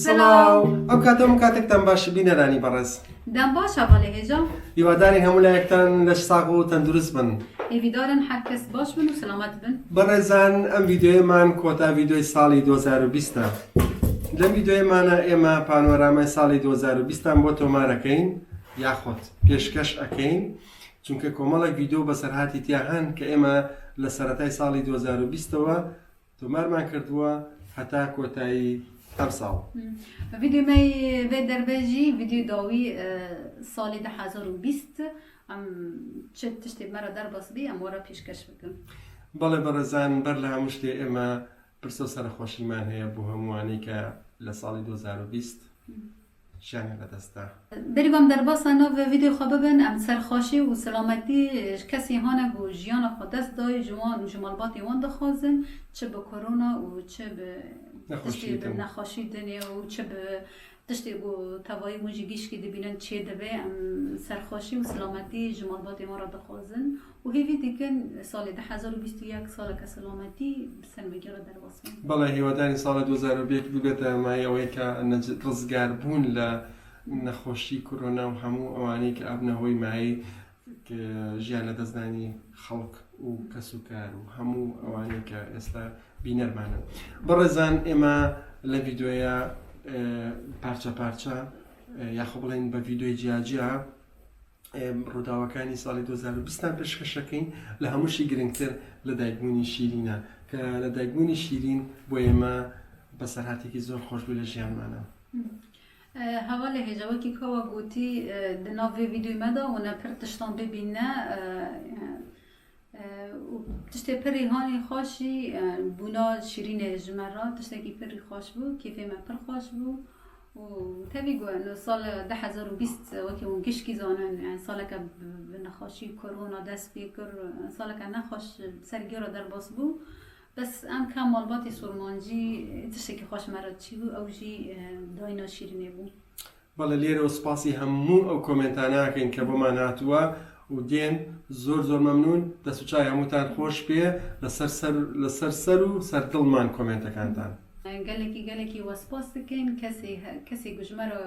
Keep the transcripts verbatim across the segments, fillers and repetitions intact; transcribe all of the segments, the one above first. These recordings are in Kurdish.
Selaw. Ew kate hûn katek dem baş bîneranî berez. Dem baş hevalê hêja. Hîwadarî hemû layektan leş sax û tendurist bin. Hêvîdarin her kes baş bin û selamet bin. Berêzan, em vîdeoyê man kota vîdeoyê salî du hazar û bîst e. Lem vîdeoyê man e ême panoramay salî du hazar û bîst an bo tomar ekeyn, yaxud pêşkeş ekeyn. Çunke komelek vîdeo beserhatî tiya hen ke ême li seretay salî du hazar û bîst ewe tomarman kirdiwa heta kotayî emsal. Hmm. Vîdeo me yê vê derve jî vîdeo dawî, e, salê du hezar û bîst. Em çi tiştê me re derbas bî, em we re pêşkeş bikin. Belê berêzan, ber li hemû ştê ême pirsa û serexweşîman heye bo hemû wanî ke li salê du hazar û bîst Hmm. jiyanê li dest da. Berî ku em derbasa nav vîdeo xwe bibin, em serxweşî û selametî ji kesî hane ku jiyana xwe dest dayî, ji wan û ji malbatê wan dixwazin, çi bi korona û çi bi Nexweşî tiştê bi din. nexweşî dinê û çi bi tiştê ku tevayî hûn jî gişkî dibînin çê dibe, em serxweşî û selametî ji malbatê wan re dixwazin û hêvî dikin salê du hezar û bîst û yek saleke selametî bi ser me gere derbas Belê, hîwadarî sala du hazar û yek bibête mayê ewê ke nec-, rizgarbûn li nexweşî korona û hemû ewanî ke hebne hoy mayê ke jiyan li dest danî xelk û kes û kar û hemû ewanî ke êsta bîner mane. Berêzan, ême li vîdeoya, e, parça parça, e, ya xwe bilên bi vîdeoyê ciya ciya, Em, Rûdawekanî salê du hazar û bîst an pêşkeş ekeyn, li hemû jî girîngtir li dayikbûnî Şîrîn e. Ke li dayikbûnî Şîrîn bo ême beserhatekî zor xweş bû li jiyan me ne. E, hevalê hêja, wekî ka we gotî, e, di nav vê vîdeoyê me de hûn ê pir tiştan bibîne, e, e, û tiştê pirî hanî xweş jî, e, bûna Şîrînê ji me re tiştekî pirî xweş bû, kêfê me pir xweş bû. Û tevî ku no sal du hezar û bîst wekî hûn gişkî zanin, yani saleke bi, bi nexweşî korona dest pê kir, saleke nexweş ser gera derbas bû. Bes em ka malbatê Sormancî tiştekî xweş me re çî bû, ew jî, e, dayîna Şîrînê bû. Belê, lêre û spasî hemû ew komentane akin ke bo me hatûwe û dên zor zor memnûn, dest û çavê hemûtan xweş bê, li ser ser, li ser ser û ser dilman komentekantan. Gelekî, gelekî we spas dikin. Kesê he-, kesê ku ji me re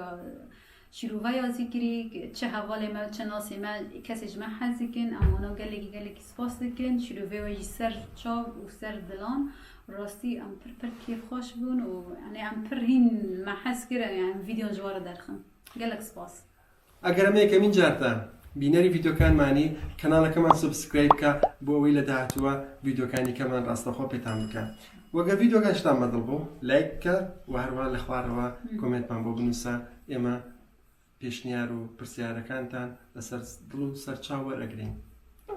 şîroveya zî kirî, çi hevalê me, çi nasê me, kesê ji me hez dikin. Em wana gelekî, gelekî spas dikin. Şîrovê we jî ser çav û ser dilan. Rastî em pir, pir kêfxweş bûn û, yani, em pir hîn me hez kir, em, yani, vîdeon ji we re derxin. Gelek spas. Eger em yekemîn car te bînerî vîdeokan manî, kanalekeman subscribe ke bo ewî li dahatû ve vîdeokanî keman rastexwe pêtan bike. Weke vîdeokan ji te me dil bû, like ke û her wiha li xwe re we Hmm. komentman bo binûse, ême pêşniyar û pirsyarekantan li ser dil û ser çav weregrîn.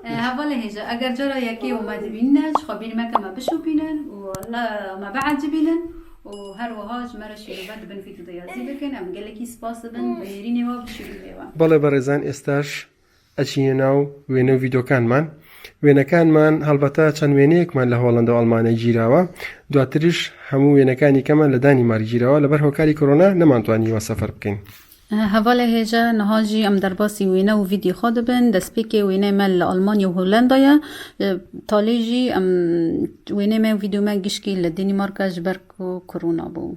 E, hevalê hêja, eger cara yekê we me dibîne, ji xwe bîr meke me bişopînin û li me biecibînin û her wiha ji me re şîrove di bin vîdeo de yazî bikin. Em gelekî spas dibin, bi nêrînê we, bi şîrovê we. Belê berêzan, êsta ji ez çîne nav wêne û vîdeokanman. Wênekanman, helbete çend wêneyekman li Holanda û Almanya gîrawe. Duatir ji hemû wênekanî keman li Danîmark gîrawe. Li ber hokarî korona neman twanî we sefer bikin. Hevalê hêja, niha jî em derbasî wêne û vîdyo xwe dibin. Destpêkê wêneyê me li Almanya û Holanda ye. Talê jî em wêneyê me û vîdyo me gişkî li Danimarka ji ber ku korona bû.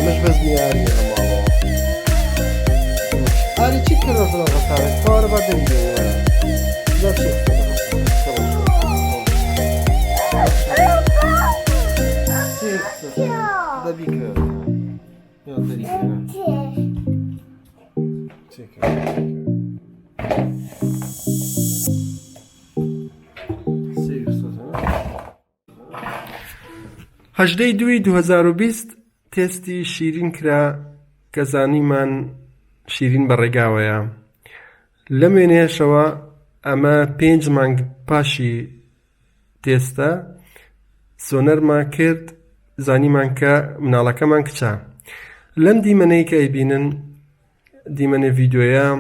Miş bez niyarî hemawa. Arî çi kiro vila xesare? Kar ba dengê were. Zor çi? Six. Da bîkir. Ya, derî kir. Çek. Six. Hejdeh duyî du hezar û bîst testî Şîrîn kira ke zanîman Şîrîn bi rêga we ya. Lem wêneyê şewa eme pênc mang paşî testa sonerma kerd, zanîman ke minalekeman kiça. Lem dîmeneyê ke ey bînin, dîmenê vîdyoya,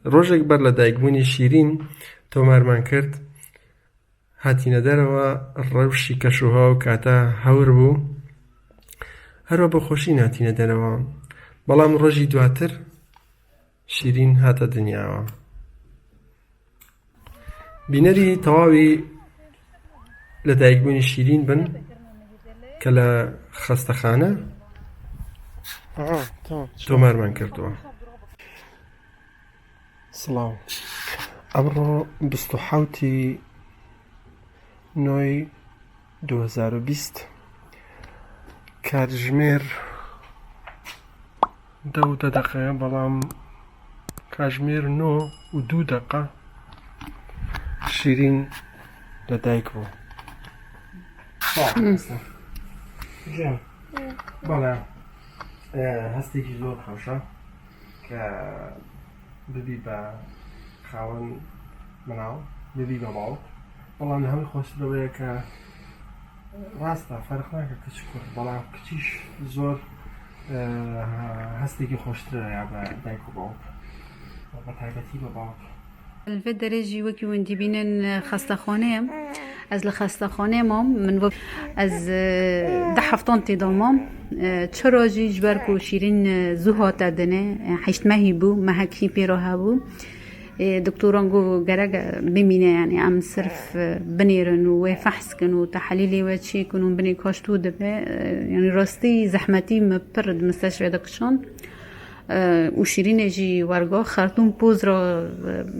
Rojek ber li dayikbûnê Şîrîn tomarman kir, hatîne derve, rewşî keşûha û kata hewr bû. Her we bi xweşî hatîne derve. Belam rojî duatir Şîrîn hate dinyawa. Bînerî tewawî li dayikbûnê Şîrîn bin ke li xestexane Aha, tamam. tomarman kirdiwe. Silav. Emro bîst û hewtî noy du hezar û bîst. Katjimêr dew de deqe, belam katjimêr no û du deqe Şîrîn li dayik bû. Sağ ol. Hı. Cem. Bala. E, hestekî zor xewşa ke bibî be xawen minal, bibî be bawk. Belam li hemî xweştir ew ye ke rast e, ferq nake kiç kur, belam kiçîş zor, e, hestekî xweştir e ya be dayk û bawk. Be taybetî be bawk. Li vê derê jî wekî hûn dibînin, e, xestexaneyê ye. Ez li xestexaneyê mam. Min got, ez, e, deh heftan tê de mam. E, çira jî ji ber ku Şîrîn, e, zû hate dinê, e, heşt mehî bû, mehek jî pê re hebû. E, doktoran got, gerek, e, bimîne, yanî em sirf, e, binêrin û wê fehs kin û tehlîlê wê çêkin û binê ka ji to dibe, e, yanî rastî zehmetî min pir di misteşfê de kişand. E, û Şîrînê jî werga xertûm poz re,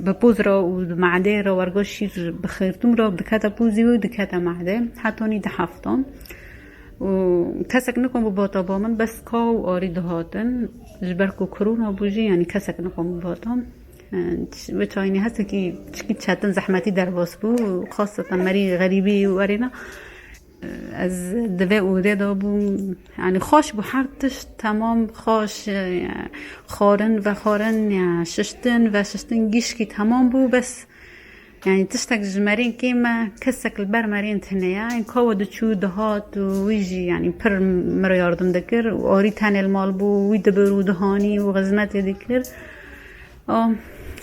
bi poz re û di me'deyê re werga şîr bi xertûm re dikete pozê wê û dikete me'de. Hetanî di heftan. Û kesek nikom bibata ba min, bes ka û arî dihatin. Ji ber ku korona bû jî, yanî kesek nikom bibata. E, wê çayînê hestekî tişkî çetin, zehmetî derbas bû. Xaseten merî xerîbî û erêna. Ez di vê odê de bûm, yanî xweş bû, her tişt temam xweş, e, xwarin, vexwarin, ya şiştin, veşiştin, gişkî temam bû, bes, yanî tiştek ji merên kêm e, kesek li ber merên tune ye. Ka we diçû, dihat û wî jî, yanî pir min re yardim dikir û arî tenê li mal bû, wî dibir û dihanî û xizmetê dikir. O,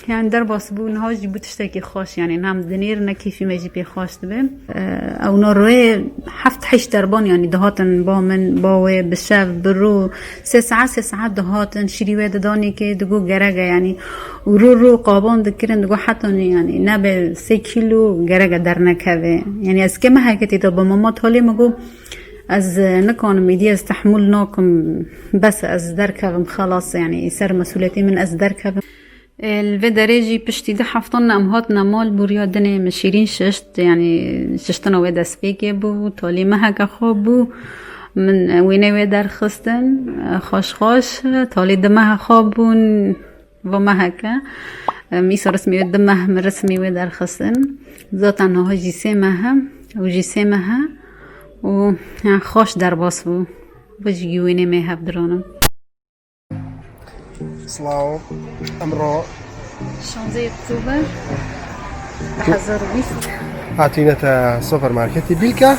yanî derbas bû, niha jî bû tiştekî xweş, yanî ne em dinêr ne kêfî me jî pê xweş dibe. E, ew naroyê heft heşt derban, yanî dihatin ba min, ba wê, bi şev, bi rû, sê saet, sê saet dihatin, şîrî wê didanê kê, digot gerek e, yanî û rû rû qaban dikirin, digot hetanî, yanî nebe sê kîlo gerek e dernekeve. Yanî ez kê mehekê tê de bim, ma talê min got, Ez, e, nikanim êdî ez tehmûl nakim, bes ez derkevim, xelas, yanî ser mesûliyetê min ez derkevim. E, li vê derê jî piştî du heftan em hatine mal, bûriya dinê min Şîrîn şişt, yanî şiştina wê destpêkê bû, talî meheke xwe bû. Min wênê wê derxistin, xweş xweş, talî di meha xwe bûn, va meheke. Em, îsal resmî wê di meh min resmî wê derxistin. Zaten niha jî sê meh e, ew jî sê meh e û, ya, xweş derbas bû. Vê jî wênê me hev diranin. Silav. Emro şanzeh Oktober du hezar û bîst. Hatînete supermarketê Bîlka.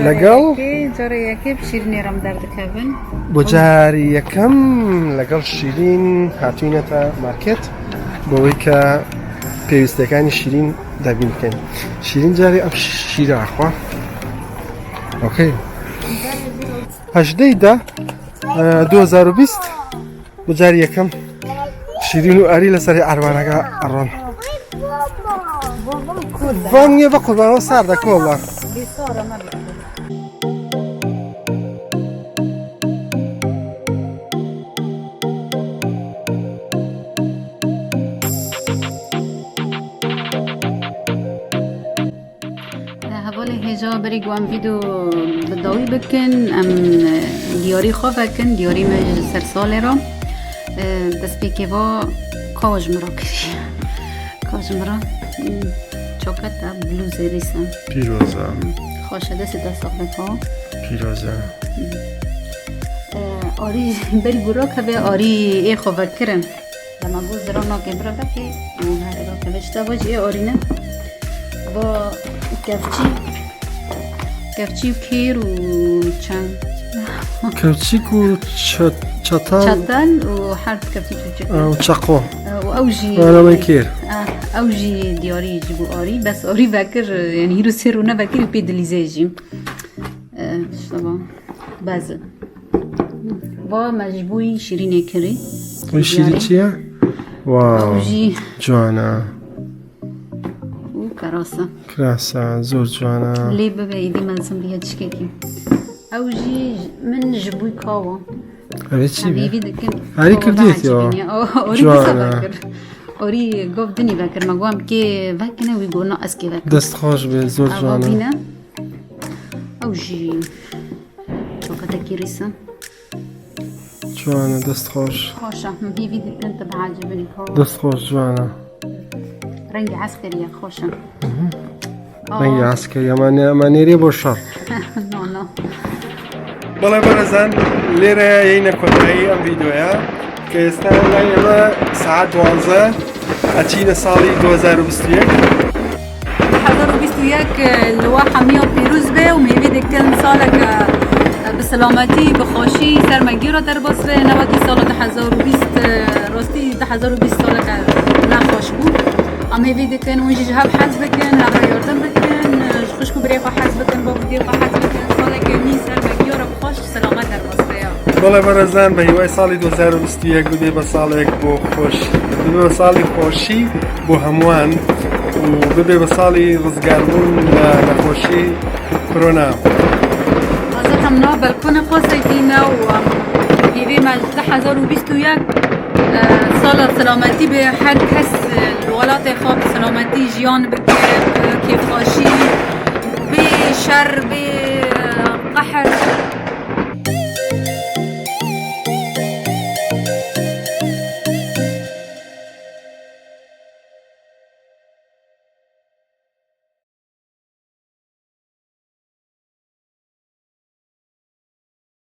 Lagel. Carê yekê, carê yekê bi şîrînê re em derdikevin. Bo carî yekem lagel şîrîn hatînete market. Bo wê ke pêwîstiyekani şîrîn debîn bikin. Şîrîn carê ev şîra xwe. Okey. Hejdeh de, e, du hezar û bîst. Bi car yekem şîrîn û erî li serê erbaneke eran. Van niye ve kurban o ser de kola. Hevalê hêja berî ku em vîdeo bi dawî bikin, em, e, diyarî xwe vekin, diyarî me ji ser salê re. E, destpêkê va kawa ji min re kirî. Ka ji min re, hmm, çoketa blûzê rîsan. Pîroz e. Xweş e, destê te sax be kawa. Pîroz e. E, arî berî ku rakeve arî ê xwe vekirin. Dema got zira nake bira vekê, û her eva keve ji te ve jî ê arî ne. Va kevçî, kevçî û kêr û çend. Kevçîk û çe-, çetel. Çetel û her kevçîk û çetel. Ew çeqo. Ew, ew jî. Ew ne kêr. Ah, ew jî diyarî ji bo arî, bes arî vekir, yani hîro sê rû nevekir û pê dilîzê jî. Eh, işte va. Bez. Va me ji bo wî şîrînê kirî. Wî şîrî çi ye? Wow. Ew jî ciwan e. Û kiras e. Kiras e, zor ciwan e. Lê bibe êdî mezin bûye çikekî. Ew jî min ji bo wî kawa. Ev ê çi be? Em hêvî dikin. Herî kawa kirdiyê te ya. Orî dîsa vekir. Orî gov dinî vekir. Me got em kê vekine wî got na ez kê vekim. Dest xweş be, zor ciwan e. Ew jî çoketekî rîsan. Ciwan e, dest xweş. Xweş e, him hêvî dikin tu biecibinî. Dest xweş, ciwan e. Rengê eskerî ye, xweş e. Rengê eskerî ye, me nê-, me nêrê bo şer. No, no. Belê berezan, lêre yeyne kotayî em vîdeoya. Ke êsta layê me saet duwazdeh, eçîne salî du hezar û bîst û yek. Du hezar û bîst û yek li we hemiya pîroz be û mêvî dikin saleke bi selametî, bi xweşî ser me gîra derbas be, ne wekî sala du hezar û bîst, rastî du hezar û bîst saleke nexweş bû. Em hêvî dikin hûn jî ji hev hez bikin, hev re yardim bikin, ji xwişk û birê xwe hez bikin, bav û dê xwe hez bikin, saleke nî ser me gîra bi xweş. Selamet derbas be ya. Belê berezan, bi hîvayê salê du hezar û bîst û yek bibe be salek bo xweş, bibe be salê xweşî bo hemûyan û bibe be salê rizgarbûn li nexweşî korona. Hazir em na belkonê xwe sekîne û em hêvê me du hezar û bîst û yek, e, sala selametî be, her kes, e, li welatê xwe bi selametî jiyan bike, bi kêfxweşî, bê şer, bê, e, qehr.